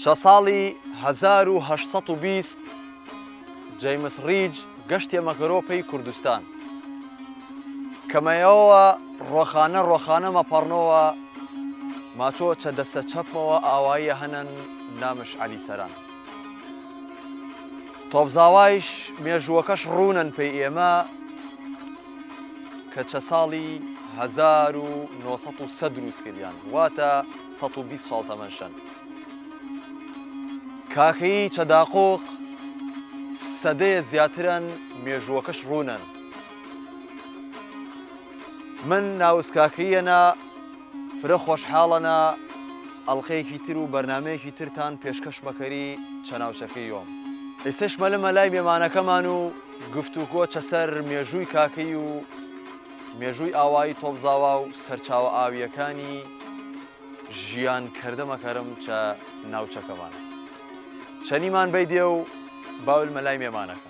چە ساڵی 1820 جەیمس ڕیج گەشتێ مەکەرۆ پەی کوردستان. کەمەیەوە ڕۆخانە ڕۆخانە مەپەڕنەوە ماچۆ چە دەسە چەپمەوە ئاواییە هەنەن نامش عەلی سەران. تۆپزاوایش مێژووەکەش ڕوونەن پەی ئێمە کە چە ساڵی 1900 دروست کردیان واتە 120 ساڵ تەمەن شەن. کاکەیی چە داقوق سەدەیە زیاترن مێژووەکەش ڕوونەن. من ناوز کاکەییەنە فرە خۆشحاڵەنە ئەڵقەیەکی تر و بەرنامەیەکی ترتان پێشکەش مەکەری چە ناوچەکەی یۆم. ئیسەش مەلمە لای مێمانەکەمان و گفتوگۆ چە سەر مێژووی کاکەی و مێژووی ئاوایی تۆپزاوا و سەرچاوە ئاوییەکانی ژیان کردە مەکەرم چە ناوچەکەمان. چەنیمان بەی دێ و باولمە لای مێمانەکە.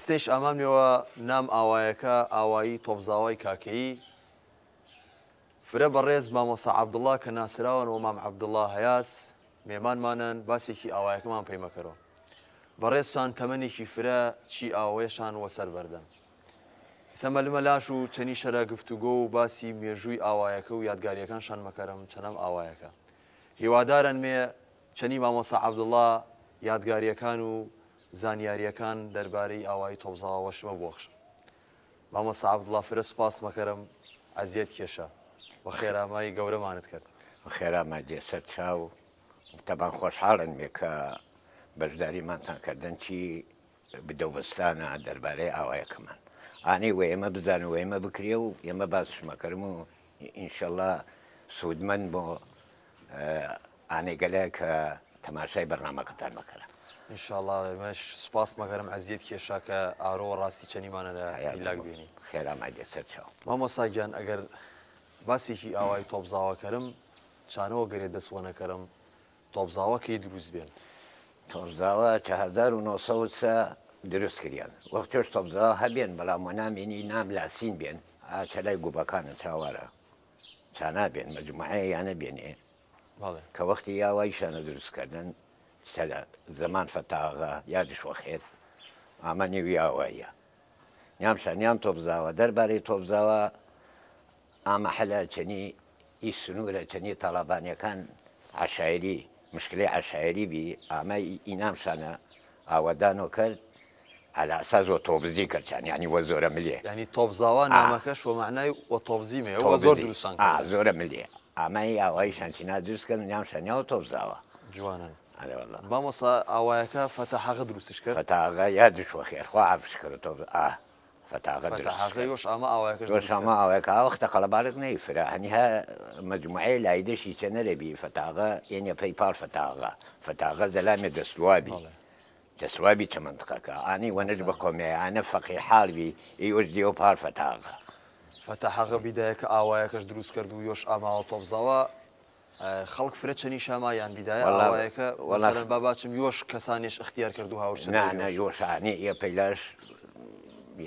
ئێستەیش ئامامێوە نام ئاوایەکە ئاوایی تۆپزاوای کاکەیی فرە بەڕێز مامۆستا عەبدوڵا کە ناسراون وە مام عەبدوڵا هەیاس مێمانمانن باسێکی ئاوایەکەمان پەی مەکەرۆ بەڕێزشان تەمەنێکی فرە چی ئاوەیەشان وەسەر بەردەن ئیسە مەلمە لاش و چەنی شەرە گفتوگۆ و باسی مێژووی ئاوایەکە و یادگاریەکان شان مەکەرم چەنەم ئاوایەکە هیوادارن مێ چەنی مامۆستا عەبدوڵا یادگاریەکان و زانیاریەکان دەربارەی ئاوایی تۆپزاوا وەشمە بوەخشن. مامۆستا عەبدوڵا فرە سوپاست مەکەرم ئەزیەت کێشا و خێرامای گەورەمانت کرد. خێرامای دێ سەر چاو تەبان خۆشحاڵن بێ کە بەشداریمانتان کردن چی بدەوبستانە دەربارەی ئاوایەکەمان ئانەی وە ئێمە بزانن وە ئێمە بکرێ و ئێمە باسشمەکەرم و ئینشەڵا سوودمەند بۆ ئانەی گەلە کە تەماشای بەرنامەکەتان مەکەرە. ان شاء اللە ئێمەش سوپاست مەکەرم ئەزیەت کێشا کە ئارۆ ڕاستی چەنیمانە لە هیلاک بێنی. خێرا مایدێ سەر چاو. مامۆستا گیان ئەگەر باسێکی ئاوای تۆپزاوە کەرم چانەوە گەرێ دەس وەنە کەرم تۆپزاوە کەی دروست بێن؟ تۆپزاوە کە 1903 دروست کریان وەختێش تۆپزاوە هەبێن بەڵام وەنامێنی نام لاسین بێن ئا چەلای گوبەکانە چاوارە چانا بێن مەجموعەیە یانە بێنێ کە وەختی یا وایشانە دروست کردن سەلە زەمان فەتاغا یادش وەخێر ئامە نێوی ئاواییە نیامشانیان تۆپزاوە دەربارەی تۆپزاوە ئامە حەلە چەنی ئی سنوورە چەنی تاڵابانیەکان عەشایری مشکلەی عەشایری بی ئامە ئینام شانە ئاوەدانۆ کرد عەلە ئەساس وە تۆپزی کرد چان یانی وە زۆرە ملێ. یانی تۆپزاوا نامەکەش وە مەعنای وە تۆپزی مێ وە زۆر دروستان کرد. زۆرە ملێ ئامە ئی ئاوایی شان چینا دروست کرد نیام شان نیاوە تۆپزاوا. جوانن. ئەرێ وەڵا. مامۆستا ئاوایەکە فەتاحاغە دروستش کرد؟ فەتاحاغە یادش وە خێر خوا عەفش کرد تۆپ ئا فەتاغە دروست فەتاحاغە یۆش ئامە ئاوایەکەش دروست کرد. یۆش ئامە ئاوایەکە ئا وەختە قەڵەباڵغ نەی فرە هەنی هە مەجموعەیە لایدەشی چەنەرە بی فەتاغە یەنێ پەی پاڵ فەتاغە فەتاغە زەلامێ دەسلوا بی. دەسوابی چە مەنتقەکە ئانی وەنەج بقۆمێ ئانە فەقیر حال بی ئی ئوش دیەو پار فەتاغە. فەتاحاغە بیدایە کە ئاوایەکەش دروس کەرد و یۆش ئاماوە تۆپزاوە خەڵک فرە چەنی شاما یان بیدایە ئاوایەکە مەسەلەن با باچم یۆش کەسانیش ئختیار کەرد و هاور چەن نا نا یۆش ئانی ئێ پەیلاش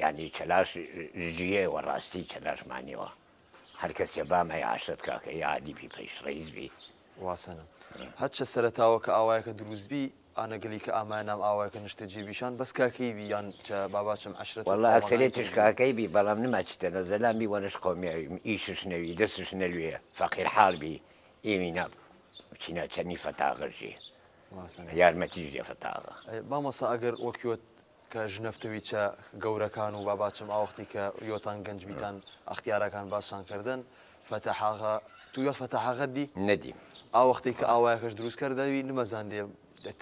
یانی چەلاش ژیێ وە ڕاستی چەلاش مانیوە هەر کەسێ بامای عەشرەت کاکە ئی عادی بی پەیش ڕەیس بی. واسەنە هەرچە سەرەتاوە کە ئاوایەکە دروس بی ئانە گەلی کە ئامایە نام ئاوایەکە نشتەجێ بیشان بەس کاکەی بی یان چە باباچم عەشرەت و وەڵا قەومەکانی ئەکسەریەتش تر بی؟ کاکەی بی بەڵام نما چتە نە زەلام بی وەنش قەومیاوی ئیشش نەوی دەسش نەلوێ فەقیر حاڵ بی ئیوی نا چینا چەنی فەتاغە ژێ یارمەتیش دێ فەتاغە. مامۆستا ئەگەر وەک یۆت کە ژنەفتەوی چە گەورەکان و باباچم ئاوەختی کە یۆتان گەنج بیتان ئەختیارەکان باسان کردن فەتاحاغا تو یۆت فەتاحاغەت دی؟ نەدیم. ئاوەختی کە ئاوایەکەش دروست کردەوی نمەزاندێ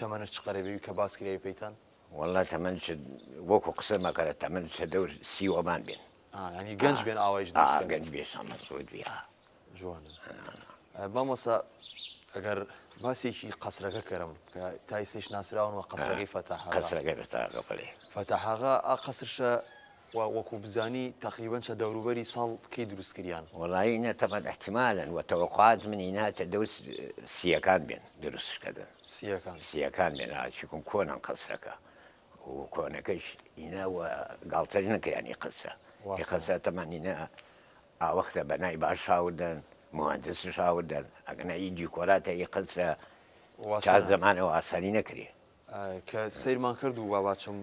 تەمەنش چ قەرە بی کە باس کریاوی پەیتان؟ وەڵا تەمەن چ وەکو قسە مەکەرە تەمەن چە دەور سی وەمان بێن. یانی گەنج بێن ئاوایش دروست کردن. گەنج بێ سا مەزبوط بی. جوانە. مامۆستا ئەگەر باسێکی قەسرەکە کەرم کە تا ئیسەیش ناسراون وە قەسرەکەی فەتاح ئاغا. قەسرەکەی فەتاح ئاغا بەڵێ. فەتاح ئاغا ئا قەسرشە وە وەکوو بزانی تەقریبەن چە دەوروبەری ساڵ کەی دروست کریان؟ وەڵایی ئینا تەبعەن ئیحتیمالەن وە تەوەقوعات من ئینا چە دەور سییەکان بێن دروستش کردن. سییەکان. سییەکان بێن ئا چونکم کۆنەن قەسرەکە و کۆنەکەش ئینا وە گاڵتەش نەکریان ئی قەسرە. ئی قەسرە تەبعەن ئینا ئاوەختە بەنای باش هاوردن موهەندسش هاوردن ئەگەنا ئی دیکۆراتە ئی قەسرە تا زەمانەوە ئاسانی نەکرێ. کە سەیرمان کرد و باباچم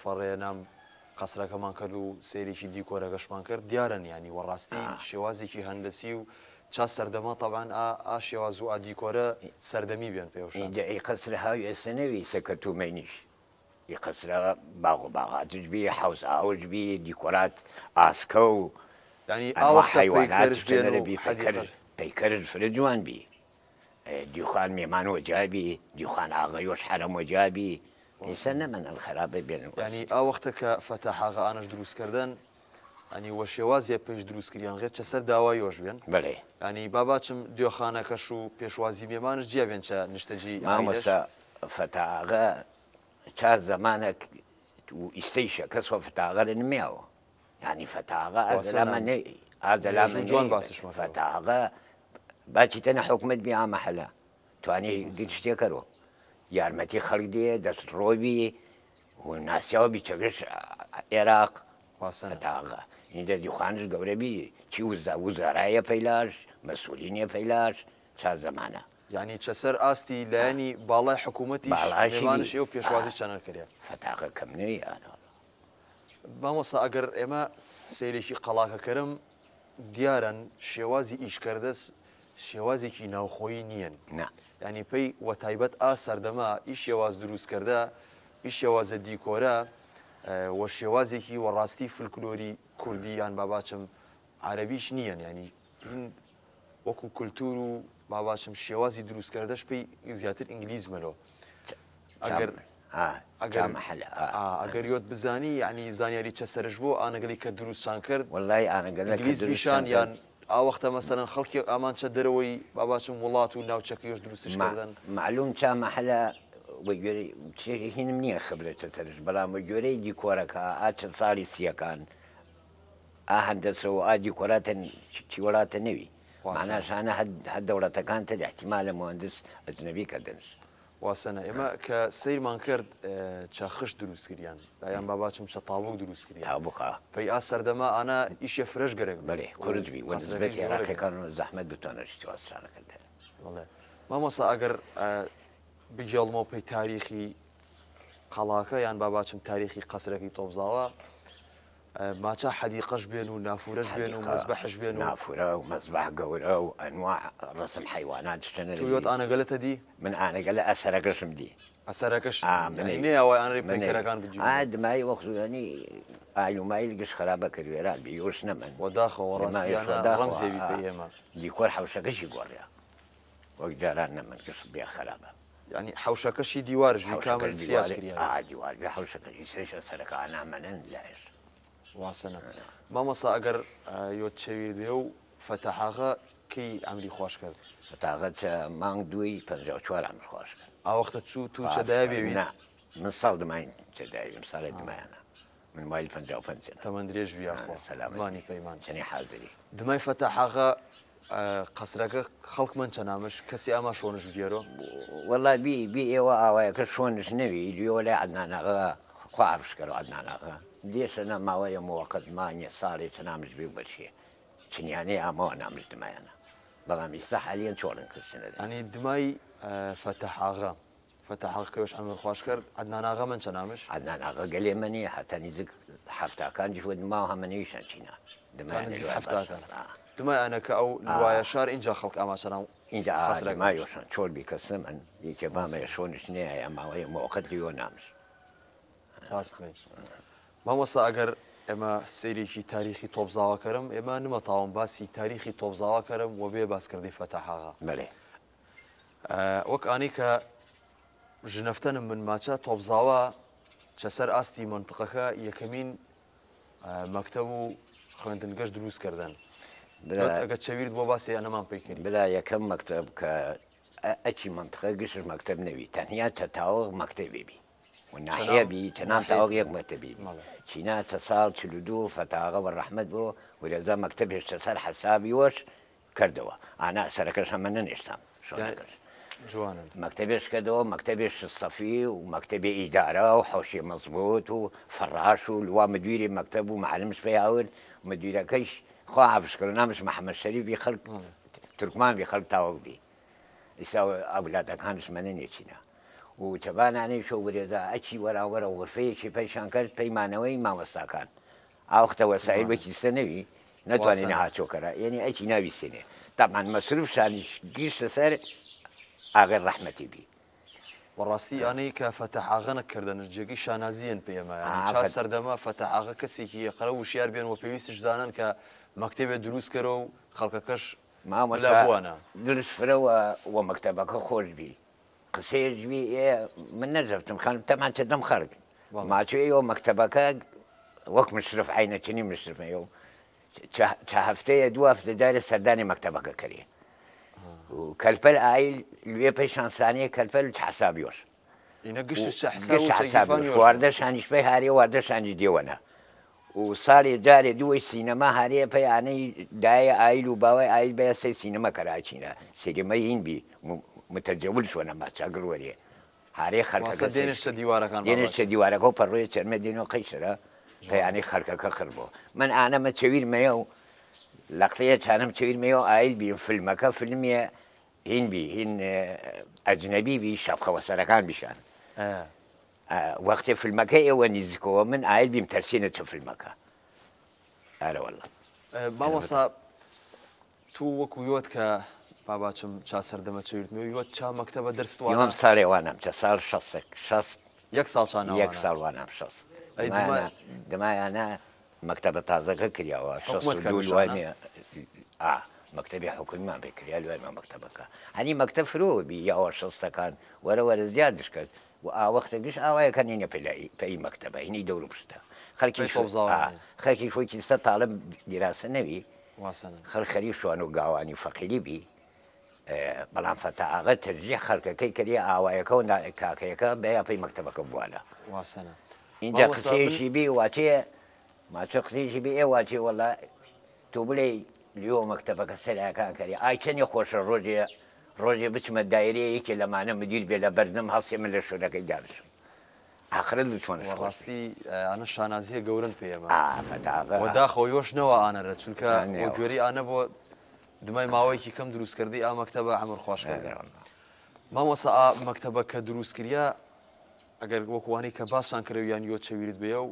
فەڕێ نام قەسرەکەمان کرد و سەیرێکی دیکۆرەکەشمان کرد دیارن یانی وەڕاستی شێوازێکی هەندەسی و چا سەردەمە تەبعەن ئا ئا شێواز و ئا دیکۆرە سەردەمی بێن پێوشان. ئینجا ئی قەسرە هاوی ئێسە نەوی سەکەتومەینیش ئی قەسرە باغ و باغاتش بی، حەوز ئاوش بی، دیکۆرات ئاسکە و یانی ئا ئەنواع وەختە حەیواناتش پەیکەرش بێن تەنەرە و بی، پەیکەر حەدیقە. پەیکەرش فرە جوان بی. دیوخان مێمان وەجا بی، دیوخان ئاغەیۆش حەرەم وەجا بی. ئیسە نەمەنن خەرابە بێن وەس. یانی ئا وەختە کە فەتاح ئاغا ئانەش دروس کردن یانی وە شێوازێ پەیش دروس کریان غێر چە سەر داوایۆش بێن. بەڵێ. یانی با باچم دیۆخانەکەش و پێشوازی مێمانش جیا بێن چە نیشتەجی عایلەش. مامۆستا فەتاح ئاغا تا زەمانەک و ئیستەیشە کەس وە فتاغە نمیاوە یعنی فتاغە ئازەلامە نەی ئازەلامە جوان باسیشمە فتاغە باچیتەنە حکومت بی ئامەحەلە توانی گشت شتێکەرۆ یارمەتی خەڵک دێ دەست ڕۆبی و ناسیاوە بی چەگەش عێراق فتاغە اینجا دیخانش گەورە بی چی وزارایە فەیلاش مەسئولینیە فەیلاش چا زەمانە یانی چە سەر ئاستی لایەنی باڵای حکوومەتیش باڵاشی مێوانش ئێو پێشوازی چەنەر کردیا. فەتاقە کەم نەوی ئانۆ. مامۆستا ئەگەر ئێمە سەیرێکی قەڵاکە کەرم دیارن شێوازی ئیشکردەس شێوازێکی ناوخۆیی نییەن نا. یانی پەی وە تایبەت ئا سەردەمە ئی شێواز دروس کردە ئی شێوازە دیکۆرە وە شێوازێکی وە ڕاستی فلکلۆری کوردی یان باباچم عەرەبیش نییەن یانی هین وەکو کولتور و با باشم شێوازی دروست کردەش پێی زیاتر ئینگلیز مەلۆ ئەگەر ئەگەر یۆت بزانی یعنی زانیاری چە سەرش بۆ ئانەگەلی کە دروستان کرد وەڵای ئانەگەلە ئینگلیز بیشان یان ئا وەختە مەسەلەن خەڵکی ئامان چە دەرەوەی با باچم وڵات و ناوچەکەیش دروستش کردن معلوم چا مەحەلە وەگوێرەی هینم نییە خبرەتە سەرش بەڵام وەگوێرەی دیکۆرەکە ئا چەند ساڵی سیەکان ئا هەندەسە و ئا دیکۆراتە چی وڵاتە نەوی معناش هانە هەر دەوڵەتەکان تر احتیمالە مهندس ئەجنەبی کردنش. واسەنە ئێمە کە سەیرمان کرد چە خشت دروست کریان یان با باچم چە تاوک دروست کریان تاوقا پەی ئا سەردەما ئانا ئیشێ فرەش گەرەک بەێ کورد بی وە نسبەت عێراقیەکان زەحمەت بتوانن شتی واسانە کردن. بەڵێ مامۆستا ئەگەر بگێڵمەوە پەی تاریخی قەڵاکە یان با باچم تاریخی قەسرەکەی تۆپزاوە ماچا حەدیقەش بێن و نافورەش بێن و مەزبەحش بێن و. نافورە و مەزبەح گەورە و ئەنواع ڕەسم حەیوانات شتە تو یۆت ئانەگەلەتە دی؟ من ئانەگەلە ئەسەرەکەشم دی. ئەسەرەکەش ئا منێ یانی نەیاوە ئانەی پەیکەرەکان بدی ئا دمای وەخت یانی ئایل و مایل گشت خەرابە کرد وێران بی یۆش نەمەن. وەداخەوە دمایش ڕاستیانە وەداخەوە ڕەمزێ بی ئا پێی ئێمە. دیکۆر حەوشەکەشی گۆڕیا وەک جاران نەمەن گشت بێ خەرابە. یانی حەوشەکەشی دیوارش بی حەوشەکەش کامل سیاج دیوارێ کریاوی. ئا دیوار بی حەوشەکەش ئیسەیش ئەسەرەکە ئانا مەنن لایش. واسەنە مامۆستا ئەگەر یۆت چەویر بێ و فەتاحاغا کەی ئەمری خوەش کرد؟ فەتاغە چە مانگ دووی 54 ئەمر خوەش کرد. ئا وەختە چوو تو چە دایە بێویت؟ نا من ساڵ دماین چە دایە بیم ساڵێ دمایانە من مایل 55 تەمەن درێژ بی یاخوا سەلامەت مانی پەیمان. چەنی حازری. دمای فەتاحاغا قەسرەکە خەڵک مەن چەنامش کەسی ئاما شۆنش بگێرۆ؟ وەڵا بی بی ئێوە ئاوایەکە شۆنش نەوی لێوە لای عەدنان ئاغا خوا عەفش کەرۆ عەدنان ئاغا دێشەنە ماوەیە موەقەت مانیە ساڵێ چەنامش بی و بەچیە چنیانەی ئامەوە نامش دمایانە بەڵام ئیستا حالیەن چۆڵن کردنە یانی دمای فەتاح ئاغا فەتاح ئاغا کەوێش ئەمر خوەش کرد عەدنان ئاغا مەن چەنامش؟ عەدنان ئاغا گەلێ مەنێ هەتا نزیک حەفتاکان جوە دماو هەمەنەویشان چینا تا دمایانە نزیک لوای حەفتاکان باشان دمای ئەنە کە ئەو لوایە شار ئینجا خەڵک ئاما چەناو ئینجا قەسرەکە دمای مش. یۆشان چۆل بی کەس نەمەن یەکێ بامەیە شۆنش نەیە ماوەیە موەقەت لیۆ نامش. ڕاست بی مامۆستا ئەگەر ئێمە سەیرێکی تاریخی تۆپزاوە کەرم ئێمە نمەتاوم باسی تاریخی تۆپزاوە کەرم وە بێ باسکردنی فەتاح ئاغا. بەلێ. وەک ئانی کە ژنەفتەنم من ماچە تۆپزاوە چە سەر ئاستی مەنتقەکە یەکەمین مەکتەب و خوێندنگەش دروست کردن. برا ئەگە چەویرت بۆ باسی ئەنەمان پێی کەری. برا یەکەم مەکتەب کە. ئەچی مەنتقە گشت مەکتەب نەوی تەنیا چە تاوەغ مەکتەبێ بی و ناحیە بی چەنام تاوەغ یەک مەکتەبی بی چینا چە ساڵ 42 فەتاغە وە ڕەحمەت بۆ ورێزا مەکتەبێش چە سەر حەسابی وەش کردەوە ئانا سەرەکەش هەمە نەنێشتام شۆنەکەش جوانن. مەکتەبێش کردەوە مەکتەبێش سەفی و مەکتەبێ ئیدارە و حەوشێ مەزبوط و فەڕاش و لوا مدویری مەکتەب و معلمش پێ هاورد مدویرەکەیش خوا حافظ کەرو نامش محەمەد شەریف بی خەڵک تورکمان بی خەڵک تاوەک بی ئیسا ئەولادەکانش مەنەنێ چینە و چەبانانەیشۆ ورێزا ئەچی وەراوەرە غرفەیەکی پەیشان کرد پەیمانەوەی مامۆستاکان ئاوەختە وەسایل وەکی ئیستا نەوی نەتوانێ نەهاچۆ کەرا یعنی ئەچی ناوی سێنێ تەبعەن مەسروف شانیش گیشتە سەر ئاغەی ڕەحمەتی بی. وەڕاستی ئانەی کە فەتاح ئاغە نەکردەنش جێگەی شانازیەن پێ ئێمە یانی چا سەردەمە فەتاح ئاغە کەسێکی یەقەرە وشیار بێن وە پێویستش زانەن کە مەکتەبێ دروست کەرۆ و خەڵکەکەش ملا مامۆستا بوانە. دلش فرە وە وە مەکتەبەکە خۆش بی قسەیەش بی ئێ من نەزەفتم خان تەمان چدم خەرک بەڵێ. ماچۆ ئێوە مەکتەبەکە وەک مشرف عینە چنی مشرف ئێوە چە هەفتەیە دو هەفتە جارێ سەردانی مەکتەبەکە کەرێ و کەلپەل ئایل لوێ پەی شانسانیە کەلپەل چ حسابیۆش ئینە گشت چ حساب گشت و چە حسابیۆش گیرفانیۆش واردە شانیش پەی هارێ واردە شانیش دێوەنە و ساڵێ جارێ دووەی سینەما هارێ پەی ئانەی دایە ئایل و باوای ئایل بەیە سەی سینەما کەراچینە سینەمە هین بی متەجەول شوەنە ماچاگڕ وەرێ هارێ واسە خەرکەکە دێنش چە دیوارەکان دێنش باباچ چە دیوارەکە و پەڕۆیە چەرمە دێنەوە قەیسەرە پەیانەی خەرکەکە خڕ بۆ من ئانەمە چەویر مەیە و لەقتەیە چانم چەویر مەیە و ئایل بیم فیلمەکە فیلمیە هین بی هین ئەجنەبی بی شەپخەوە سەرەکان بیشان وەختێ فیلمەکە ئێوە نزیکەوە من ئایل بیم تەرسینە چە فیلمەکە ئەرە واللە. مامۆستا تو وەکو یۆت کە باباچم چا سەردەمە چەویرتمێ یۆت چا مەکتەبە دەرست یۆم وانە ساڵێ وانام چە ساڵ شەسک شەست یەک ساڵ چا یەک ناوانە ساڵ وانام شەست ئەی دما دمایانە دمایانە مەکتەبە تازەکە کریاوە شەست حکومەت و دوو کردشانە لوای مێ ئا مەکتەبی حکومیمان پێ کریا لوای مە مەکتەبەکە هەنی مەکتەب فرۆوە بی یاوە شەستەکان وەرە وەرە زیادش کرد و ئا وەختە گشت ئاوایەکە نینە پێ پێی مەکتەبە هینی دەور و پشتە پێی خەڵکیش تۆپزاوە ئا نێ خەڵکیش وەکی سە تاڵب دیراسە نەوی واسەنە خەڵک خەریک شوان و گاوانی و فەقیری بی بەڵام فەتا ئاغە تەرجیح خەڵکەکەی کردیە ئاوایەکە و کاکەیەکە بەیا پێی مەکتەبەکە بوانە. واسەنە ئینجا مامۆستا من قسەیەکی بی واچێ ماچۆ قسەیەکی بی ئێ واچێ وەڵا تۆ بڵێی لیۆ مەکتەبەکە سەرایەکان کەری ئای چەنێ خۆشە ڕۆژێ ڕۆژێ بچمە دایرەیە یەکێ لەمانە مدیر بێ لە بەردەم هەڵسێ من لە شوێنەکەی دابشم ئاخرت چۆنش وە خۆش بی. ڕاستی ئانە شانازیە گەورن پێ ئێمە ئا فەتاغە وە داخەوە یۆش نەوە ئانەرە چونکە وە نەوە. گوێرەی ئانە بۆ دمای ماوەیەکی کەم دروست کردی ئا مەکتەبە عەمر خوش کردە. مامۆستا ئا مەکتەبە کە دروست کریا ئەگەر وەکوانەی کە باسان کرد یان یۆ چەویرت بێ و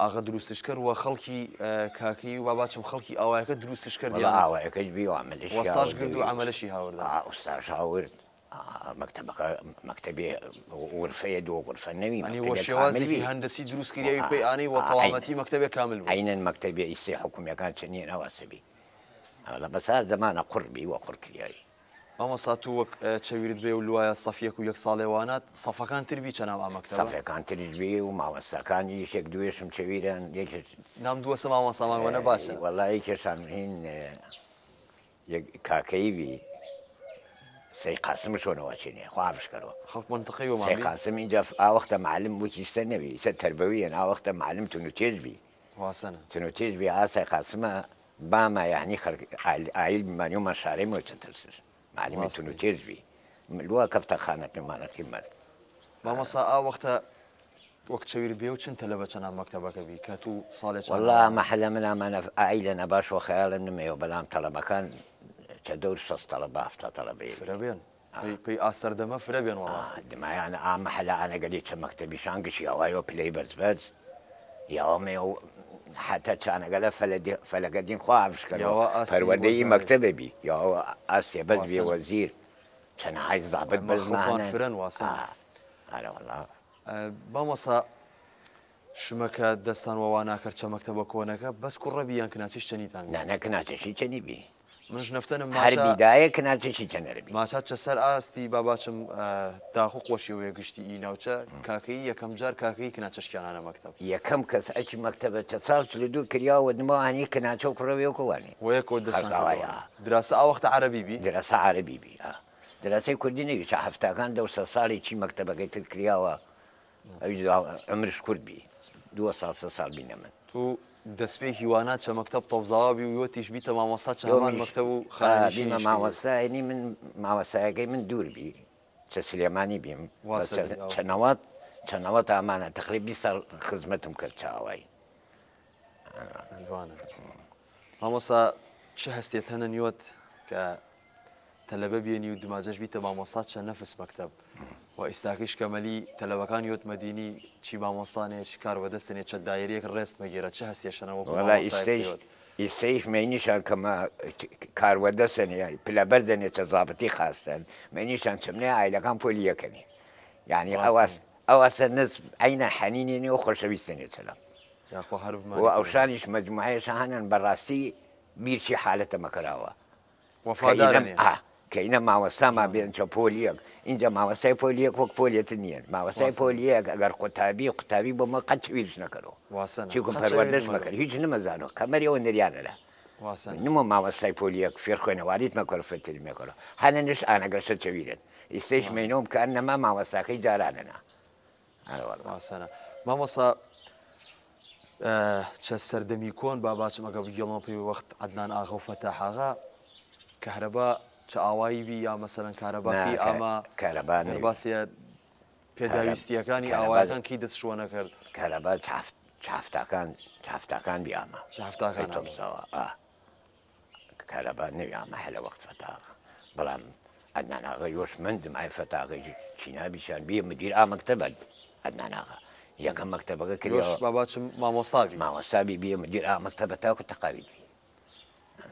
ئاغە دروستش کرد وە خەڵکی کاکەیی و باباچم خەڵکی ئاوایەکە دروستش کرد وەڵا یان ئاوایەکەش بی و عەمەلەشی وەستاش هاورد گرد و دەوی. عەمەلەشی هاوردە. ئا ئوستاش هاورد. مەکتەبەکە مەکتەبێ غرفەیە دوو غرفە نەوی یعنی وە مەکتەبێ کامل شێوازێکی بی. هەندەسی دروست کریاوی پێی ئانەی وە تەوامەتی مەکتەبێ کامل بوو. عەینەن مەکتەبێ ئیسێ حکومیەکان چنین ئەواسە بی. لە بەسا زەمانە قوڕ بی وە قوڕ کریاوی. مامۆستا تو وەک چەویرت بێ و لوایە سەفیەک و یەک ساڵێ وانات سەفەکان تر بی چەنام ئا مەکتەبە؟ سەفەکان تریش بی و مامۆستاکان یەکێک دوێشم چەویرن یەکێک نام دووەسە مامۆستامان وەنە باشە. وەڵا یەکێشان هین یەک کاکەیی بی سەی قاسم چۆنەوە چێنێ خوا بشکەرەوە. خەڵک مەنتقەی وەمان سەی بی؟ قاسم ئینجا ئا وەختە معلم وەکی سە نەوی سە تەربەویەن ئا وەختە معلم تون و تێژ بی. واسەنە. تون و تێژ بی ئا سەی قاسمە باما یعنی خەڵک ئایل بیمانیۆمان شارەی مۆچە ترسش معلمی ڕاست تون و بی. تێژ بی لوا کەفتە خانەقی مانەقی مرد. مامۆستا ئا وەختە وەک چەویرت بێ و چن تەلەبە چەنام مەکتەبەکە بی کە تو ساڵێ چانە وەڵا وانە؟ مەحەلە من ئامانە ئایلەنە باش وە خەیاڵم نمەیەوە بەڵام تەڵەبەکان چە دەور 60 تەڵەبە 70 تەڵەبەیە فرە بی. بێن پەی پەی ئا سەردەمە فرە بێن وەڕاستی. دمایان ئا مەحەلە ئانەگەلی چە مەکتەبیشان گشی ئاوایەوە پلەی بەرز بەرز یاوە مەیەو حتا چانەگەلە فەلەگەدین خوا حافظ کەرەوە یاوە ئاستی پەروەردەی وەزارەت. مەکتەبە بی یاوە ئاستێ بەس بێ واسەنە. وەزیر چەنەهای زابط ئەمە بەرز خەڵکان مانە. فرەن واسەنە. ئارە وەڵا. مامۆستا شمەکە دەستان وەوا ناکرد چە مەکتەبە کۆنەکە بەس کوڕە بی یان کناچیش چەنیتان بی؟ نا نا کناچەشی چەنی بی. من ژنەفتەنم هەر ماچا بیدایە کناچەشی چەنەرە بی. ماچا چە سەر ئاستی باباچم داخ و خۆشیەوەیە گشتی ئی ناوچە کاکەیی یەکەم جار کاکەیی کناچەشکیانانە مەکتەب. یەکەم کەس ئەچی مەکتەبە چە ساڵ 42 کریا و دمەوانی کناچە و کوڕە وێکەوانی. وەیەکەوە دەستان خەڵک ئاوای کردەوە. دراسە ئا وەختە عەرەبی بی؟ دراسە عەرەبی بی. دراسی کوردی نەوی چە هەفتاکان دەوسە ساڵی چی مەکتەبەکەی تر کریاوە ئەوی عمرش کورد بی دووە ساڵ سە ساڵ بینە من. تو دەسپێکی وانە چە مەکتەب تۆپزاوا بی و یۆتیش بیتە مامۆستا چە هەمان مەکتەب و خانەنشینیش بیمە مامۆستا یعنی من مامۆستایەکەی من دوور بی چە سلێمانی بیم چە نەوەت چە نەوەت ئامانە تقریب 20 ساڵ خزمەتم کرد چە ئاوایی. جوانە مامۆستا چ هەستێت هەنە نیوەت کە تەلەبە بێنی و دماجەش بیتە مامۆستا چە نەفس مەکتەب و ئیستاکەیش کەمەلی تەلەبەکان یۆت مەدینی چی مامۆستانێ چ کار بەدەستنێ چە دایرەیەک ڕێست مەگێرە چ هەستێشەنە وەکو وەڵا ئیستەیش ئیستەیش مەینیشان کە مە کاروەدەسەنێ پلەبەرزەنێ چە زابتی خاستەن مەینیشان چمنێ ئایلەکان پۆلی یەکەنێ یعنی ئەواس ئەواسە نز عینە حەنینێ نێ و خۆشەویستەنێ چەلم یاخوا هەر و ئەوشانیش مەجموعەیە شەهانن بەڕاستی بیرچی حالەتە مەکەراوە وەفادارن ئا کە ئینە ماوەستا ما بێن چە پۆلیەک ئینجا ماوەستای پۆلیەک وەک پۆلیەتر نییە ماوەستای پۆلیەک ئەگەر قوتابی قوتابی بۆ مە قەت چویرش نەکەرەوە چیکم پەروەردەش مەکەر هیچ نمەزانۆ کەمەریەوە نریانە لە نمە ماوەستای پۆلیەک فێر خوێنەواریت مەکەرە فێرتری مەکەرە هەنەنش ئانەگەشە چەویرن ئیستەیش مەینۆم کە نەما ماوەستاکەی جارانەنا ئاسانە مامۆسا چە سەردەمی کۆن با باچم ئەگە بگێڵمە پێی وەخت عەدنان ئاغا و فەتاح ئاغا کەهرەبا چ ئاوایی بی یا مەسەلەن کارەبا کی ئاما کارەبا باسیە پێداویستیەکانی ئاوایەکان کی دەست شوە نەکرد کارەبا چافتاکان چافتاکان بی ئاما چافتاکان ئا کارەبا نەوی ئامە هەلە وەخت فەتاغە بەڵام عەدنان ئاغا یۆش مەندم ئای فەتاغەی چینابیشان بیە مدیر ئا مەکتەبە عەدنان ئاغا یەکەم مەکتەبەکە کردیەوە یۆش بابا چم مامۆستا بی مامۆستا بی بیە مدیر ئا مەکتەبە تاکو تەقاوید بی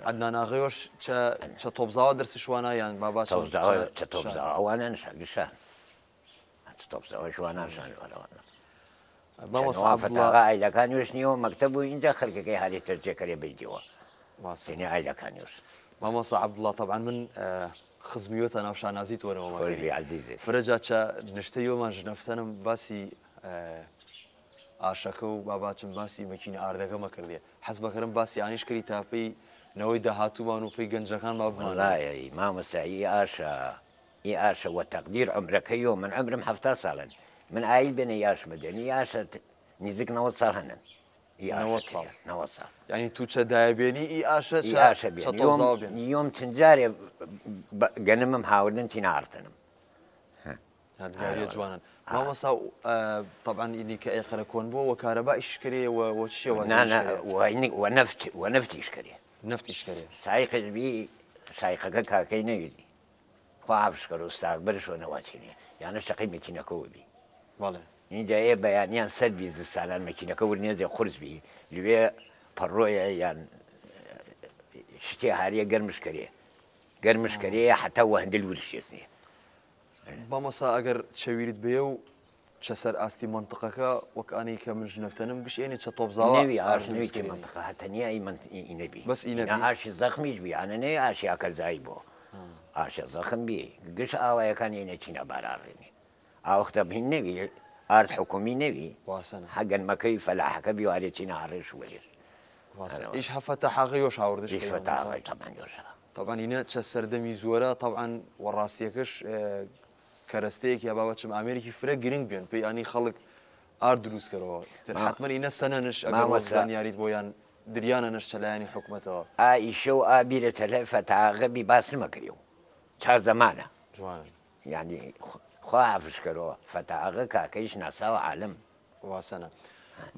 عەدنان ئاغا یۆش چە چە تۆپزاوە دەرسش وانا یان بابا چم تۆپزاوە چە تۆپزاوە ئەوانە نشا گشان ئایلەکان نیەوە مەکتەب و اینجا خەلکەکەی هالی تەرجێکەرێ بیتەوە تەنیا ئایلەکان مامۆستا عەبدوڵڵا تەبعەن من خزمیۆتە ناو شانازی تۆنەوە عەزیزێ فرەجا چە نشتە یۆمان ژنەفتەنم باسی ئاشەکە و باباچم باسی مەکینە ئاردەکەمە کردێ حەز بەکەرم باسی ئانیش کردی تا پێی نەوەی داهاتوومان و پێی گەنجەکان ما بمانڵایە مامۆستا ئی ئاشە ئی ئاشە وە تەقدیر عومرەکەیۆ من عومرم 70 ساڵن من ئایل بێنە یاش مدێن ئی ئاشە نزیک 90 ساڵ هەنن ئی ئاشە ساڵ 90 ساڵ یعنی تو چە دایە بێنی ئی ئاشە ئی ئاشە بێن یۆم چەند جارێ گەنمم هاوردن تینا ئارتنم یادگاریە جوانن مامۆستا طبعا ئینی کە ئێخەرە کۆن بووە وە کارەبا ئیش کەرێ وە چ شێوازێ نا نا وە نەفت وە نەفتیش کەرێ نەفتیش کەرێ سایقش بی سایقەکە کاکەی نەویدی خوا حافز کەرو ئوستاک بەرشۆ نەواچینێ یانە شەقەی مەکینەکەوە بی بەڵێ. ئینجا ئێ بەیانیان سەر بی زستانان مەکینەکە ورنێزێ قورس بی لوێ پەڕۆیە یان شتێ هاریە گەرمش کەرێ گەرمش کەرێ حتا وەهندل ورشێزنێ. مامۆستا ئەگەر چەویرت بێ و چە سەر ئاستی مەنتقەکە وەک ئانەی کە من ژنەفتەنم گشت ئێنێ چە تۆپزاوە نەوی ئاش نەوی کە مەنتقە هە تەنیا ئی مەنت ئی نەبی بەس ئی نەبی ئاشی زەخمیش بی ئانە نەی ئاشی ئاکەزایی بۆ ئاشە زەخم بی گشت ئاوایەکان ئێنێ چینە باراڕێنێ ئاوەختە هین نەوی ئارد حکومی نەوی واسەنە هە گەنمەکەی فەلاحەکە بی وارێ چینە ئاڕێش وەرێ ئیش هە فەتاحاغە یۆش هاوردش ئیش فەتاحاغە تەبعەن یۆشە تەبعەن ئینە چە سەردەمی زۆرە تەبعەن وە ڕاستیەکەش کەرەستەیەک یا بابەچم ئامێرێکی فرە گرنگ بێن پێی ئانی خەڵک ئارد دروست کەرەوە تر حتمما ئینە سەنەنش ئەگەر وەک زانیاریت بۆیان دریانە نش چە لایەنی حکومەتەوە. ئا ئیشە و ئا بیرە چە لای فەتاغە بی باس نمەکریو چا زەمانە جوانن. یانی خوا حافز کەرۆ فەتاغە کاکەیش ناساوە عالم. واسەنە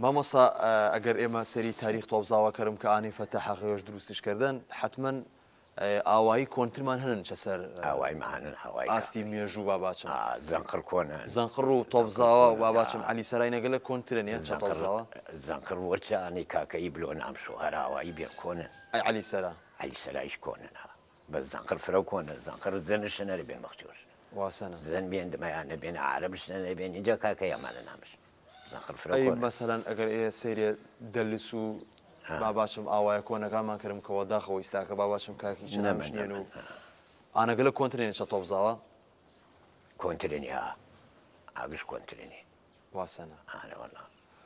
مامۆستا ئەگەر ئێمە سەری تاریخ تۆپزاوە کەرم کە ئانی فەتاح غەیۆش دروستش کردن حتمما ئاوایی کۆنترمان هەنن چە سەر ئاوایمان هەنن ئاوای ئاستی مێژوو باباچم زەنقڕ کۆنە زەنقڕ و تۆپزاوە باباچم عەلی سەرای نەگەلە کۆنترن یان چە تۆپزاوە زەنقڕ وەچە ئانی کاکەیی بلۆ نامشۆ هەر ئاوایی بێ کۆنن ئەی عەلی سەرا عەلی سەرایش کۆنن ها بەس زەنقڕ فرە کۆنە زەنقڕ زەنش نەرە بێن مەختیۆش واسەنە زەن بێن دمایانە بێن عارەبش نەرە بێن ئینجا کاکەی ئەمانە نامش ئەی مەسەلەن ئەگەر ئێ سەیرێ دەلس و باباچم ئاوایە کۆنەکانمان کردم کە وەداخەوە ئیستاکە باباچم کاکی چ نامشنێن و ئانەگەلە کۆنترێنێ چە تۆپزاوە کۆنترێنی ها ئاگش کۆنترێنی واسەنە ئانە وەڵا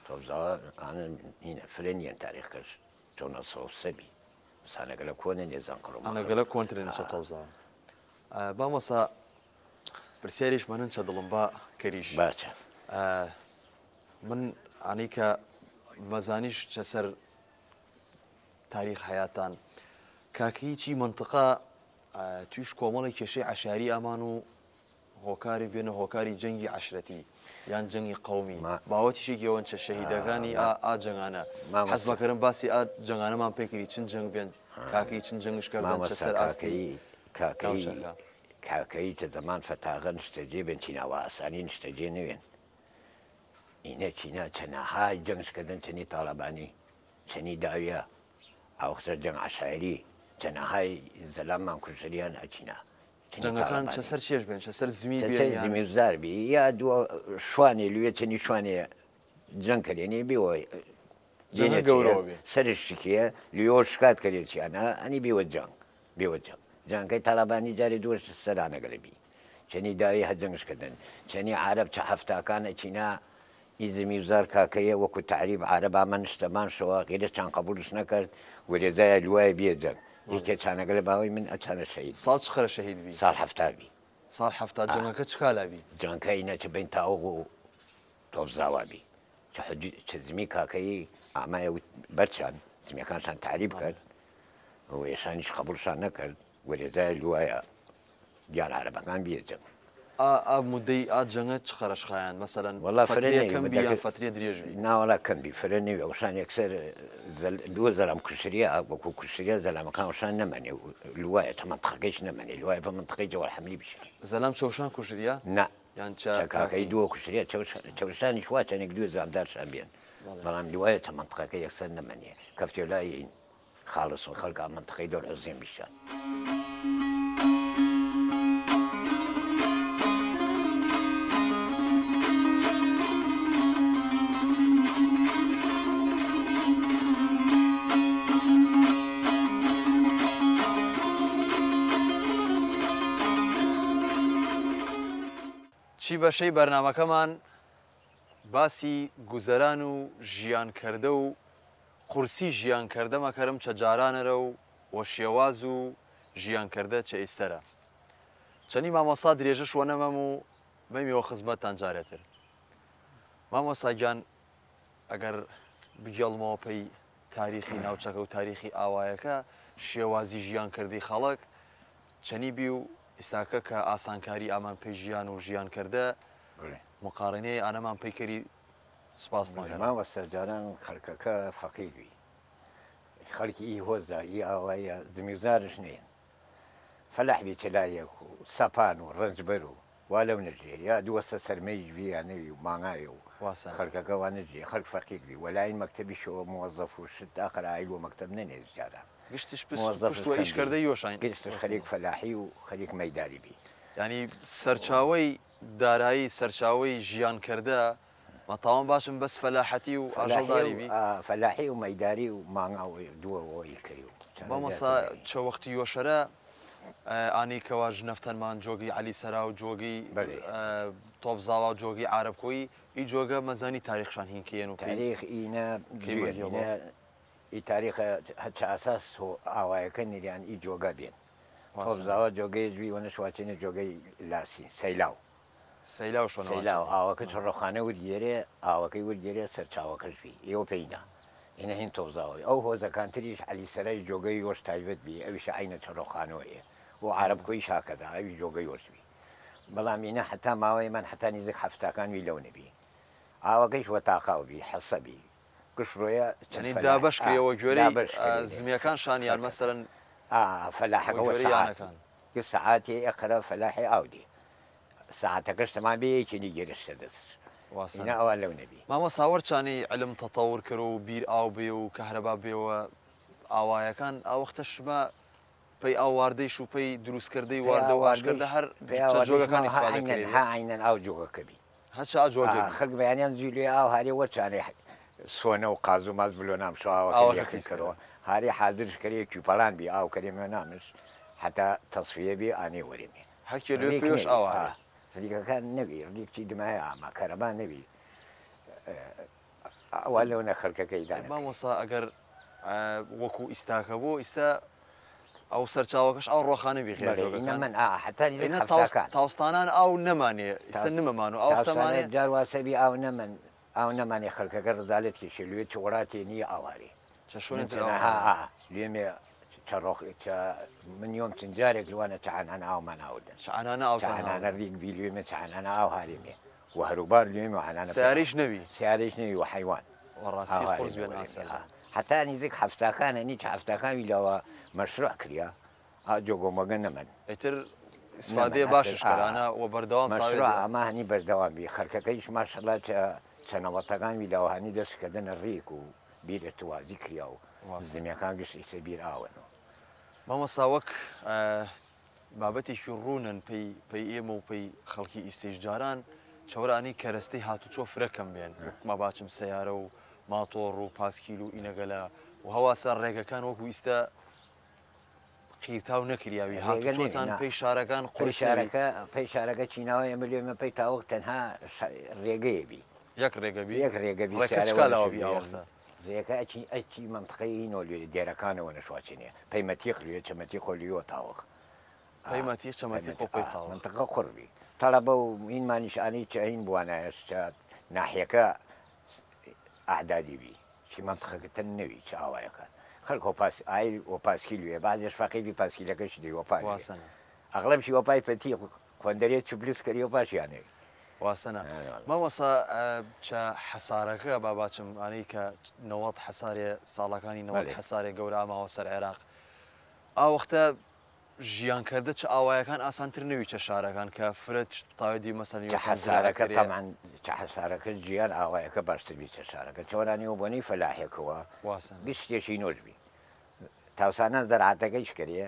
تۆپزاوە ئانە ئینە فرە نییە تاریخ کەش تۆ نەسەوسەبی سانەگەلە کۆنە نێ زەنقڕ ئانەگەلە کۆنترێنێ چە تۆپزاوە مامۆستا. پرسیاریش مەنن چە دڵم با کەریش. باچە. من ئانی کە مەزانیش چە سەر تاریخ حەیاتان کاکەیی چی مەنتقە تویش کۆمەڵی کێشەی عەشایری ئامان و هۆکاری بێنە هۆکاری جەنگی عەشرەتی یان جەنگی قەومی باوەتیشێکی ئەوەن چە شەهیدەکانی ئا ئا جەنگانە حەز مەکەرم باسی ئا جەنگانەمان پێکری چن جەنگ بێن کاکەیی چن جەنگش کردن چە سەر ئاستی کاکەیی کاکەیی تە زەمان فەتاغە نیشتەجێ بێن چینا وە ئاسانی نیشتەجێ نەوێن ئینە چینا چەنەهای جەنگش کردن چەنی تاڵەبانی چەنی داویە ئاوەختە جەنگ عەشایری چەنەهای زەلاممان کوژریان ئەچینا جەنگەکان چە سەر چێش بێن چە سەر زمی بێن یان زمی زار بی یا دووە شوانێ لوێ چەنی شوانێ جەنگ کەێنێ بێوە جێنێ گەورەوە بێ سەرش شکیە لێۆ شکات کەێ چیانە ئەنی بێوە جەنگ بێوە جەنگ جانکەی تاڵەبانی جارێ دووەش سەرانەگەلە بی چەنی داوی هە جەنگش کردن چەنی عارەب چە هەفتاکان ئەچینا ئی زمی و زار کاکەیە وەکو تەعریب عارەب ئامە نشتە بان شەوە غیرەت چان قەبوولش نەکرد ورێزایە لوایە بیە جەنگ یەکێ چانەگەلە باوەی من ئەچانە شەهید ساڵ چ خەرە شەهید بی؟ ساڵ هەفتا بی. ساڵ هەفتا جەنگەکە چ کالا بی؟ جەنگەکە ئینە چ بەین تاوغ و تۆپزاوا بی چ حدود چ زمی کاکەیی ئامایە وت بەرچان زمیەکانشان تەعریب کرد و ئێشانیش قەبوولشان نەکرد ورێزایە لوایە گیان عەرەبەکان بیە جەنگ. ئا ئا مودەی ئا جەنگە چ قەرەش خایاند مەسەلەن وەڵا فرە فەترەیە نەوی کەم بی یان مودەکە فەترەیە درێژ بی؟ نا وەڵا کەم بی فرە نەوی ئەوشان یەکسەر زەل دووە زەلام کوشریا وەکوو کوشریا زەلامەکان ئەوشان نەمەنێ و لوایە تە مەنتقەکەیش نەمەنێ لوایە بە مەنتقەی جەوەڵ حەملی بشان. زەلام چەوشان کوشریا؟ نا یان چە چە کاکەی کاکەی؟ دووە کوشریا چەوشانیش وا چەنێک دووە زامدارشان بێن بەڵام لوایە تە مەنتقەکە یەکسەر نەمەنێ کەفتیە لای خاڵس و خەڵک ئا مەنتقەی دۆر عوزێم بیشان. چی بەشەی بەرنامەکەمان باسی گوزەران و ژیان کردە و قورسی ژیان کەردە مەکەرم چە جارانەرە و وە شێواز و ژیان کەردە چە ئیستەرە. چەنی مامۆستا درێژەش وە نەمەم و مەیمەوە خزمەتتان جارێ تر. مامۆستا گیان ئەگەر بگێڵمەوە پەی تاریخی ناوچەکە و تاریخی ئاوایەکە شێوازی ژیان کردی خەڵک چەنی بی و ئیستاکە کە ئاسانکاری ئامان پەی ژیان و ژیان کردە مقارنەی ئانەمان پەیکەری سپاست مەکەن. مامۆستا جاران خەڵکەکە فەقیر بی خەڵکی ئی هۆزە ئی ئاواییە زمیوزارش نین فەلاح بی چلایەک و سەپان و ڕەنجبەر و وا لەو نەژیە یا دووەستە سەرمەیش بی یا نەوی و مانگاوێ و واسە. خەڵکەکە وا نەژیە خەڵک فەقیر بی وەلاین مەکتەبیشەوە موەزەف و شت ئاخر ئایل وە مەکتەب نەنێرد جاران گشتش پشت موەزەفش پشت وە کەم ئیش بی کردە یۆشاین گشتش خەریک فەلاحی و خەریک مەیداری بی. یانی سەرچاوەی دارایی سەرچاوەی ژیان کردە مە تاوان باشم بەس فەلاحەتی و ئاژەڵداری بی. فەلاحی و مەیداری و مانگا و دووە وەی کری و چەنە مامۆستا زیاتر نەوی. چە وەختی یۆشەرە ئانی کەوا ژنەفتەنمان جۆگەی عەلی سەرا و جۆگەی تۆپزاوا و جۆگەی عارەب کۆیی ئی جۆگە مەزانی تاریخشان هین کەیەن و کەی تاریخ ئینە کەی دوێن مەگیەڵۆ؟ ئینە ئی تاریخە هەچ ئاساس هۆ ئاوایەکە نریان ئی جۆگە بێن واسە. تۆپزاوا جۆگەیش بی وەنە شواچێنە جۆگەی لاسین سەیلاو. سەیلاو شۆنەوە سەیلاو چێنێ. ئاوەکە چڕۆخانە ورگێرێ ئاوەکەی ورگێرێ سەرچاوەکەش بی ئێوە پێی نا ئینە هین تۆپزاوەی ئەو هۆزەکانتریش عەلی سەرای جۆگەی یۆش تایبەت بی ئەویشە عەینە چڕۆخانەوەیە و عەرەب کۆیش هاکەدا ئەوی جۆگەی یۆش بی بەڵام ئینە حەتا ماوەی من حەتا نیزک هەفتاکان وی لەو نەبی ئاوەکەیش وە تاقاو بی حەسە بی گشت ڕۆیە چەند یعنی فەلاح دابەش ئا کرێ وە گوێرەی دابەش کرێ لێ زمیەکان شان یان خەڵکەکە مەسەلەن ئا وە فەلاحەکە وە گوێرەی سەعات یانەکان. گشت سەعاتێ ئێقەرە فەلاحێ ئاو دێ ساعەتەکەش تەمام بێ یەکی نی گێرشتە دەسش واسە. ئینا ئەوان لەو نەبی. مامۆستا وەرچانی علم تەتەور کەرۆ و بیر ئاو بێ و کەهرەبا بێوە ئاوایەکان ئا وەختە شما پەی ئاو واردەیش و پەی دروس کردەی پێ واردە ئاو و ئاش کردە واردەیش هەر پێ ئاو چە واردەیش جۆگەکان ماوە ها ئیستفادە عەینەن کەرێ ها عەینەن ئاو جۆگەکە بی. هەچە ئا جۆگە ئا بی. خەڵک بەیانیان زوی لێ ئاو هارێ وەرچانێ سۆنە و قاز و ماز بلۆ نام شۆ ئاوەکە ئاوەکە لێخی پیس کەرۆ کەرە. هارێ حازرش کەرێ کویپەڵان بی ئاو کەرێ مێ نامش حەتا تەسفیە بی ئانێ وەرێ مێ. هەر کێ لێ ڕیک پێش نەبی ئاو ئا هارێ. ریکەکان نەبی ریک چی دمایە ئاما کەرەبا نەبی ئەوە لەو نە خەڵکەکەی دانەکرد. مامۆستا ئەگەر وەکو ئیستاکە بۆ ئیستا ئەو سەرچاوەکەش ئاو ڕۆخانە بی خێر بەڵێ ئینە جۆگەکان من ئا حتا نزیک ئینە حەفتاکان تاوستانان ئاو نەمانێ ئیستە نمەمان و ئاو تاوسانە ختەمانێ جار واسەبی ئاو نەمەن ئاو نەمانێ خەڵکەکە ڕزالت کێشێ لێ چ وڵاتێ نییە ئاوارێ چە من شوێنێ تر چەنەها ئاو ئا لێمێ چە ڕۆخ چە من یۆم چەند جارێک لوانە چەعانانە ئاومان ئاوردن چ عەنانە ئاوتان چەعانانە هاوردن ڕیک بی لێمێ چەعانانە ئاو هارێمێ و هەروبار لێمێ و عەنانە پێ سیارەیش نەوی سیارەیش نەوی و حەیوان وەڕاستی ئاو قورس هارێمێ بێن وەرێمێ ئاسەردەم حتا نزیک حەفتاکانە نیچ حەفتاکان لەوە مەشروع کریا ئا جۆگۆمەگە نەمەن ئیتر نەمەن ئیسفادەیە ئەسر باشش ئا کەرانە و بەردەوام تاوێ مەشروع دێ ئەمە هەنی بەردەوام بی خەڵکەکەیش ماشەڵا چەنەوەتەکان وی لەوە هەنی دەست کردنە ڕیک و بیر ارتوازی کریا و واسە زمیەکان گشت ئیسە بیر ئاون و مامۆستا وەک بابەتێکی ڕوونن پێی پێی ئێمە و پێی خەڵکی ئیستیش جاران چەورانی کەرەستەی هاتوچۆ فرە کەم بێن ما باچم سەیارە و ماتۆڕ و پاسکیل و ئینەگەلە و هەواسە ڕێگەکان وەکو ئیستا قیرتاو نەکریاوی ڕێگە نەوی هاتوچۆتان نا پێی شارەکان پێی قورس نەوی شارەکە پێی شارەکە چیناوە ئێمە لێمە پێی تاوەک تەنها ڕێگەیە بی یەک ڕێگە بی یەک ڕێگە بی ڕێکە سیارە چکالاوە وەنەشو بی بی ئاوەختە ڕێگە ئەچی ئەچی مەنتقەی ئینۆ لێ دێرەکانەوە نەشواچێنێ پەی مەتیق لێ چەمەتیقۆ لیۆ تاوەخ پەی مەتیق چەمەتیق و پەی تاوەخ منطقە قڕبی تەڵەبە و ئینمانیش ئانەی چ ئەین بوانایەش چ ناحیەکە ئەعدادی بی چی منطقەکە تەن نەوی چ ئاوایەکان خەڵک وەپاس ئای وەپاسکیل وێ بازێش فەقیر بی پاسکیلەکەش دی وەپا وێ واسەنە ئەغلبشی وەپای پەتی قۆندەرێ چوبلس کەری وەپاشیانەوی واسەنە مامۆستا چە حەسارەکە با باچم ئانەی کە 90 حەسارێ ساڵەکانی 90 بەڵێ. حەسارێ گەورە ئاماوە سەر عێراق ئا وەختە ژیان کردە چ ئاوایەکان ئاسانتر نەوی چە شارەکان کە فرە تشت تاوێ دی مەسەن چە حەسارەکە تەبعەن چە حەسارەکە ژیان ئاوایەکە باشتر بی چە شارەکە چۆرانی و بۆنەی فەلاحێکەوە واسەنە گشت شتێکی نۆش بی تاوسانان زەرعاتەکەیش کەرێ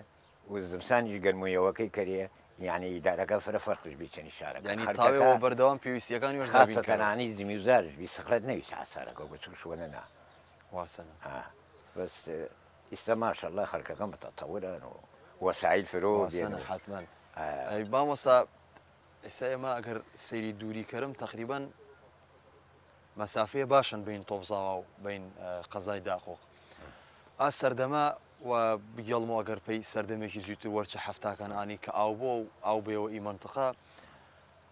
و زمسانیش گەرمویەوەکەی کەرێ یعنی ئیدارەکە فرە فەرقش بی چەنی شارەکە یعنی خەڵکەکە تاوێەوە بەردەوام پێویستیەکانی وەش دابین خاصە کەرەوە. تەنانی زمیوزارش بی سەخرەت نەوی چە حەسارەکە بۆ چوو شوەنە نا واسەنە بەس ئیستا ماشەڵڵا خەڵکەکە متەتەورن و وەسایل فرۆ بێن واسەنە و حتمما ئەی مامۆستا ئێستا ئێمە ئەگەر سەیری دووری کەرم تقریبا مەسافەیە باشن بین تۆپزاوا و بین قەزای داقۆق ئا سەردەمە و بگێڵمەوە ئەگەر پێی سەردەمێکی زیوتر وەرچە حەفتاکان ئانی کە ئاو بۆ و ئاو بێەوە ئی منطقە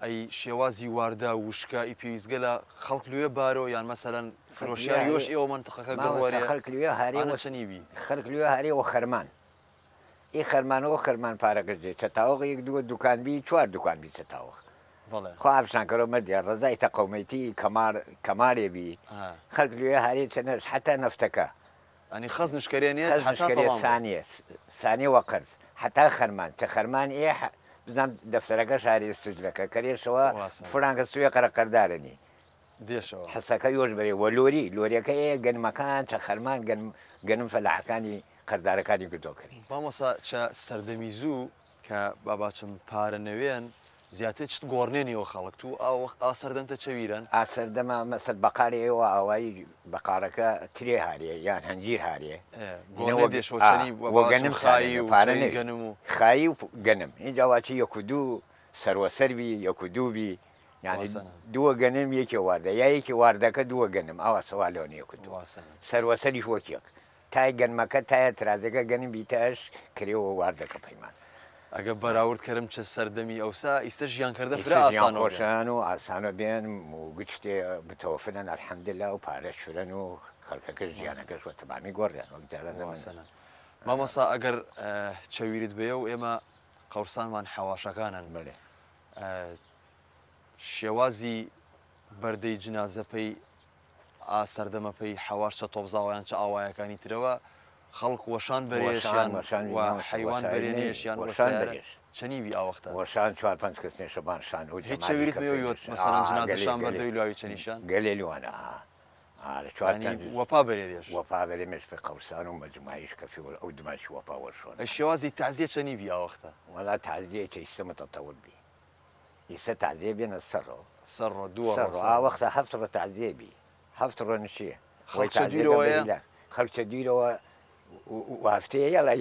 ئەی شێوازی واردە وشکە ئی پێویستگە لە خەڵک لێ بارۆ یان مەسەلەن فرۆشیان یۆش ئێوە منطقەکە مامۆستا گەڕوەرێ خەڵک لێ هارێ ئانە وە چەنی بی خەڵک لێ هارێ وە خەرمان ئی خەرمانەوە خەرمان پارەکەش دێ چە تاوەق یەک دووە دوکان بی چوار دوکان بی چە تاوەق بەڵێ خوا ئابشانکەرۆ مەردیا ڕەزای تەقەومەیتی کەمار کەمارێ بی خەڵک لێ هارێ چەنەش حتا نەفتەکە ئەنی خەز نشکەرێنێت خەز حتا نشکەرێ تەمام بێ. سانیە سانیە وە قەرز حتا خەرمان چە خەرمان ئێ بزانم دەفتەرەکە شاری سجلەکە کەرێشەوە واسە. فرانکە سوێ قەرە قەردارنی دێشەوە حسەکە یۆش بەرێ وە لۆری لۆریەکە ئێ گەنمەکان چە خەرمان گەنم گەنم فەلاحەکانی قەردارەکانی گردۆکەری مامۆستا چە سەردەمی زوو کە باباچم پارە نەوێن زیاتر چت گۆڕنێنیەوە خەڵک تو ئا وەخت ئا سەردەمتە چەویرەن ئا سەردەمە مەسەد بەقارێ ئێوە ئاوایی بەقارەکە ترێ هارێ یان هەنجیر هارێ گۆڕنێ وە- دێشەوە ئا، چەنی وە باباچم گەنم خایی سانێ و پارە چەوی نەوی گەنم و خایی و گەنم اینجا واچی یەک و دوو سەروەسەر بی یەک و دوو بی یعنی واسەنە. دووە گەنم یەکێ واردە یا یەکی واردەکە دووە گەنم ئاوا سەوالەوە یەک و دوو واسەنە سەروەسەریش وەکێک تای گەنمەکە تایە ترازەکە گەنم بی تاش کرێەوە واردەکە پەیمان ئەگە بەراورد کەرم چە سەردەمی ئەوسا ئیستا ژیان کردە فرە ئیستا ژیان ئاسانەوە بێن خۆشان و ئاسانە بێن و گشتێ بتەوەفرن الحەمدلله و پارەش فرەن و خەڵکەکەش ژیانەکەش وە تەمامی گۆڕیان وەک جاران نەمەن. واسەنە مامۆستا ئەگەر چەویرت بێ و ئێمە قەورسانمان حەواشەکانن بەڵێ. شێوازی بەردەی جنازە پێی ئا سەردەمە پێی حەواش چە تۆپزاوەیان چە ئاوایەکانی ترەوە خەڵک وەشان بەرێشیان وەشان وەشان و مامۆستا حەیوان وەسایل نەوی بەرێنێشیان وەشان وەسایارە بەرێش چەنی بی ئاوەختە وەشان چوار پەنج کەس نێشە بان شان و هیچ جەماعەتی چەویرت کەفێ مێ یۆت نێشە. مەسەلەن ئا جنازە گەلێ شان گەلێ بەردەوی لاوی چەنیشان گەلێ لوانە ئا لە چوار یعنی پەنج وەپا بەرێ دێش وەپا بەرێ مێش پێ قەورسان و مەجموعیش کەفی و ئەو دماشی وەپا وەرشۆن ئەی شێوازی تەعزیە چەنی بی ئاوەختە وەڵا تەعزیە چە ئیستا متەتەور بی ئیستا تەعزیە بێنە سەرڕۆ سەرڕۆ دووە ڕۆ سەرڕۆ ئا سەرڕۆ وەختە هەفت ڕۆ تەعزیە بی هەفت ڕۆ نشێ خەڵک چە دویرەوەیە خەڵک چە دویرەوە و هەفتەیە یاڵا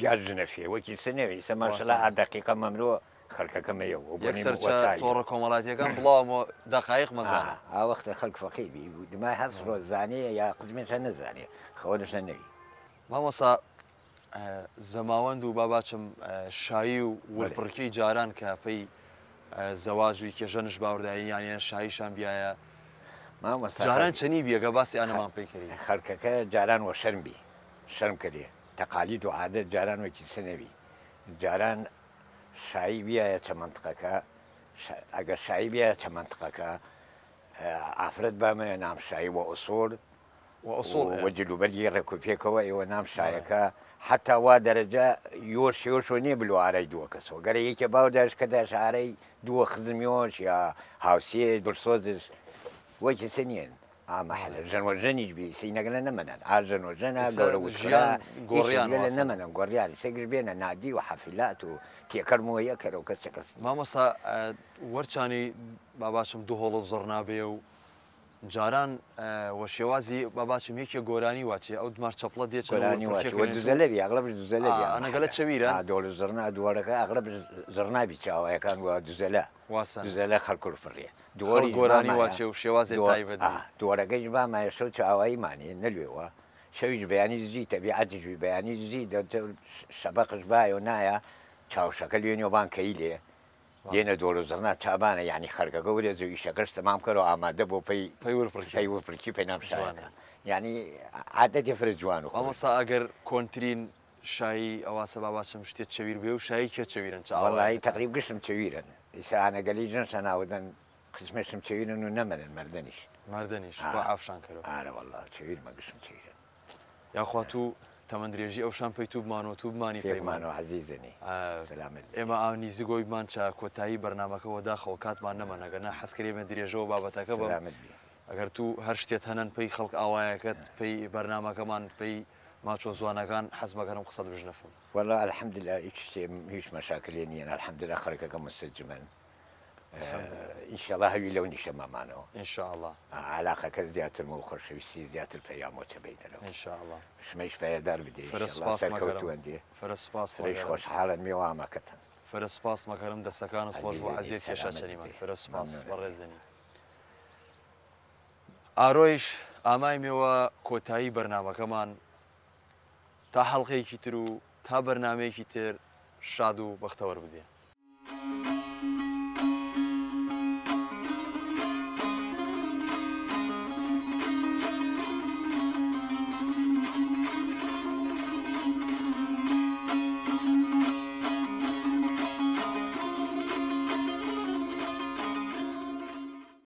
یا ژنەفێ وەکی سنەوی ئیستا ماشەڵا واسەنە ئا دەقیقە مەمرۆ خەڵکەکە مەیەوە بۆنەی یەکسەر چە وەسایل تۆڕە کۆمەڵاتیەکان بڵاومەوە دەقایق مەزانە ئا وەختە خەڵک فەقیر بی دمای هەفت ڕۆ زانێ یا قزمێشە نەزانێ خەوەرش نەوی مامۆستا. زەماوەند و باباچم شایی و ورپڕکێی جاران کە پەی زەواج و کێژەنش باوردایی یانە شاییشان بیایە مامۆستا جاران چەنی بیەگە باسی ئانەمان پێی کەری. خەڵکەکە جاران وە شەرم بی شەرم کردێ تەقالید و عادەت جاران وەکی سە نەبی جاران شایی بیایە چە مەنتقەکە ئەگەر شایی بیایە چە مەنتقەکە ئافرەت بامەیە نام شایی وە ئوسوڵ وە ئوسوڵ وە جلوبەرگی ڕێکوپێکەوە ئێوە نام شایەکە حتا وا دەرەجە یۆش یۆشۆ نییە بلو ئارای دووە کەسەوە گەرە یەکێ باو داش کە داش ئارای دووە خزمیۆش یا هاوسێ دڵسۆزش وەکی سە نییەن ئامەحلە ژەن وە ژەنیش بی سینەگەلە نەمەنن ئا ژەن وە ژەنە ئیسە گەورە وتخرا ژیان گۆڕیان گەلە واسن. نەمەنن گۆڕیان سێگش بێنە نادی و حەفلات و تێکەڵ مۆیە کەرە و کەس چە کەس نییە. مامۆستا وەرچانی باباچم دهۆڵ و زڕنا بێ و جاران وە شێوازی باباچم یەکێ گۆرانی واچێ ئەو دمار چەپڵە دێ چەن گۆرانی ورپڕکێ واچێ وە کەنێت و دوزەلە بی ئەغلەبش دوزەلە بی ئا ئەنەگەلە ئامەحلە چەویرە ئا دۆڵ و زڕنا دووەڕەکە ئەغلەبش زڕنا بی چاوایەکان وە دوزەلە واسەن دوزەلە خەڵک ورفڕیە خەڵک دووەڕیش گۆرانی بامایە واچێ و شێوازێ دووە تایبەت ئا بی. دووەڕەکەیش بامایە شەو چاواییمانێ نەلوێوە شەویش بەیانی زی تەبیعەتیش بی بەیانی زی دە شەبەقش بایۆ نایە چاوشەکە لوێنیۆ بان کەیلێ دێنە دۆڵ و زڕنا چابانە یانی خەرکەکە ورێز و ئیشەکەش تەمام کەرەوە ئامادە بۆ پەی پەی ورپڕکی پەی ورپڕکی پەی نام جوانە. شایەکە یانی عادەتێ فرە جوان و خۆش مامۆستا ئەگەر کۆنترین شایی ئەواسە باباچم شتێ چەویر بێ و شایی کێ چەویرن چ وەڵی ئاوایەکەتان؟ تەقریب گشتم چەویرن ئیسا ئانەگەلی ژن شەناودن قسمێشم چەویرن و نەمەنن مەردەنیش. مەردەنیش خوا عافشان کەرۆ. ئارە وەڵا چەویرمە گشتم چەویرن. یاخوا تو تەمەن درێژی ئەوشان پەی تو بمان و تو بمانی پەیمان. پێکمانەوە عەزیزنی سەلامەت بی. ئێمە ئا نیزگۆی بمان چا کۆتایی بەرنامەکە وەداخەوە کاتمان نەمەن ئەگەر نا حەز کەری ئێمە درێژەوە بابەتەکە بەم سەلامەت بی. ئەگەر تو هەر شتێت هەنەن پەی خەڵک ئاوایەکەت پەی بەرنامەکەمان پەی ماچۆ زوانەکان حەز مەکەرم قسەت بژنەفم. وەڵا الحمدللە هیچ شتێ هیچ مەشاکلێ نییە الحمدللە خەڵکەکە مستجمن ئینشەڵا هەوی لەو نیشە مامانەوە. ان شاء اللە. عەلاقەکە زیاتر و خۆشەویستی زیاتر پەیامۆ چە بەیدەرەوە. ان شاء اللە. شمەیش پایەدار بدێ فرە ئینشەڵا سپاس مەکەرم. سەرکەوتووەن دێ. فرە سپاس فرەیش مەکەرم. خۆشحاڵن مێوە ئاماکەتەن. فرە سپاس مەکەرم دەسەکانت خۆش بۆ عەزیزەنی عەزیەت کێشا سەلامەت چەنیمان. بدێ. فرە سپاس مەمنونە. بەڕێزەنی. ئارۆیش ئامایمەوە کۆتایی بەرنامەکەمان تا حەڵقەیەکی تر و تا بەرنامەیەکی تر شاد و بەختەوەر بدێ.